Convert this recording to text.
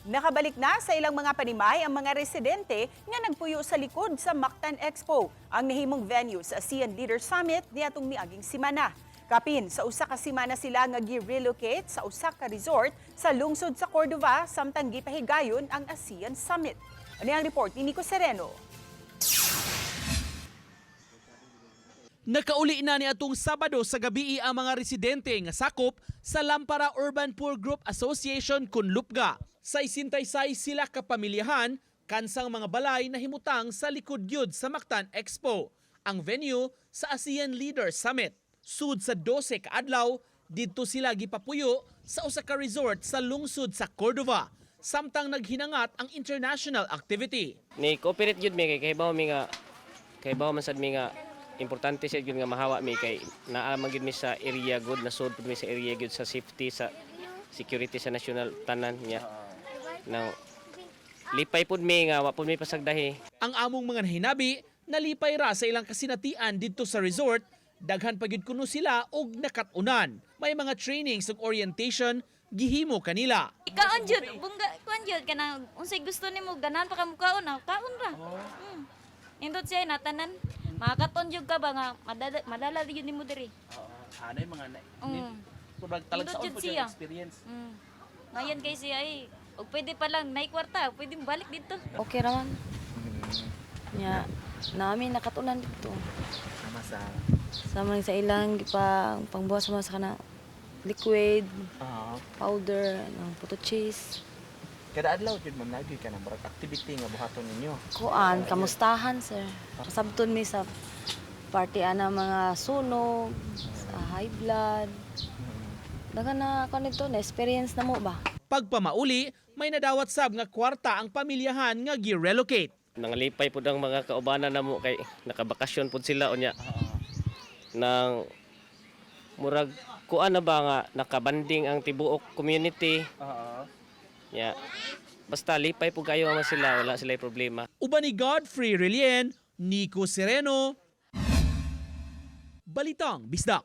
Nakabalik na sa ilang mga panimay ang mga residente nga nagpuyo sa likod sa Mactan Expo, ang nahimong venue sa ASEAN Leaders Summit niadtong miaging simana. Kapin sa 1 ka semana sila nga gi-relocate sa usa ka resort sa lungsod sa Cordova samtang gipahigayon ang ASEAN Summit. Ano ang report ni Nico Sereno? Nakauli na niadtong Sabado sa gabii ang mga residente nga sakop sa Lampara Urban Poor Group Association kun Lupga. Sa 66 sila kapamilyahan, kansang mga balay na himutang sa likod gyud sa Mactan Expo, ang venue sa ASEAN Leaders Summit. Sud sa 12 ka adlaw, didto sila gipapuyo sa usa ka resort sa lungsod sa Cordova samtang naghinangat ang international activity. Ni cooperate gyud mi kay kahibaw man sad mi nga importante siya gyud nga mahawa mi kay naa man gyud mi sa area good, nasud pud mi sa area gyud sa safety, sa security, sa national tanan niya. Now lipay pud mi nga wa pud mi pasagdahi. Ang among mga nahinabi, nalipay ra sa ilang kasinatian didto sa resort, daghan pa gyud kuno sila og nakat-unan. May mga trainings ug orientation gihimo kanila. Kaon jud, bungga kuan jud kanang unsay gusto nimo, ganahan pa ka mukaon, ah, kaon ra. Nindot siya natanan. Makakaton jud ka ba nga madala, madala jud nimo diri. Anay mga Nindot jud siya. Experience. Ngayon kay siya ay og pwede pa lang nay kwarta, pwede mo balik dito. Okay raman. Nya, nami nakatunan dito. Sama sa Sa man sa ilang gipa pangbuhat sa mga sa kana liquid, powder, ano, puto cheese. Kada adlaw jud, ma'am, naa gyud ka ng murag activity nga buhaton ninyo? Kuan, kamustahan, sir. Kasabton mi sa party ana mga sunog, sa high blood. Daga na kuan dito, na experience na mo ba? Pagpamauli, may nadawat sab nga kwarta ang pamilyahan nga gi-relocate. Nangalipay pud ang mga kaubanan namo kay nakabakasyon pud sila unya. Nang murag kuan na ba nga nakabanding ang tibuok community. Nya basta lipay pud kayo man sila, wala sila problema. Uban ni Godfrey Relien, Nico Sereno, Balitang Bisdak.